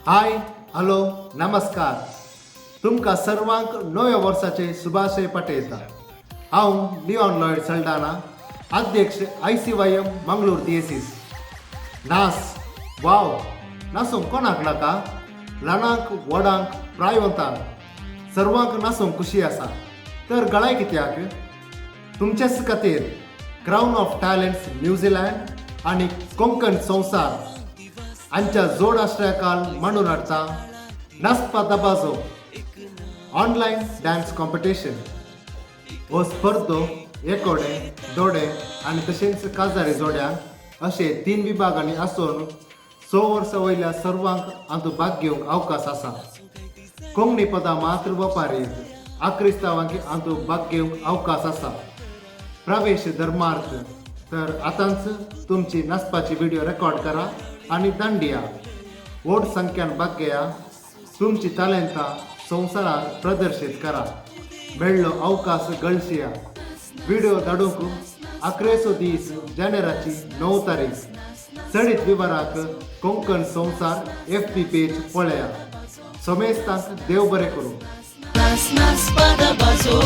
हाय, hello, नमस्कार. तुमकां सर्वांक नव्या वर्साचे शुभाशय पाठयता. हांव लिओन लॉयड सल्डाना, अध्यक्ष, आयसीवायएम मंगळूर दियेसीस. नास वाव नासूंक कोणाक नाका? ल्हानांक, व्हडांक, प्रायवंतांक, सर्वांक नासूंक खुशी आसा. तर गळाय कित्याक? तुमच्याच खातीर क्रावन ऑफ टॅलंट्स न्यूझीलँड आनी कोंकण संवसार हांच्या जोड आश्रयाखाल मांडून हाडटा नाचपा दबाजो ऑनलायन डान्स कॉम्पिटिशन. हो स्पर्धो एकोडे, दोडे आनी तशेंच काजारी जोड्यांक अशे तीन विभागांनी आसून 6 वर्सां वयल्या सर्वांक हातूंत भाग घेवंक अवकाश आसा. कोंकणी पदां मात्र वपारी आक्रिस्तांवांक हातूंत भाग घेवंक अवकाश आसा. प्रवेश धर्मार्थ. तर आतांच तुमची नाचपाची व्हिडिओ रेकॉर्ड करा आनी दांडिया. व्हड संख्यान भाग घेया. तुमची टॅलेंटां संवसारार प्रदर्शीत करा. मेळ्ळो अवकाश गळशिया. व्हिडिओ धाडूंक आखरेचो दीस जानेराची 9 तारीख. चडीत विवराक कोंकण संवसार एफबी पेज पळया. समेस्तांक देव बरें करूं. नाच नाच दबाजो.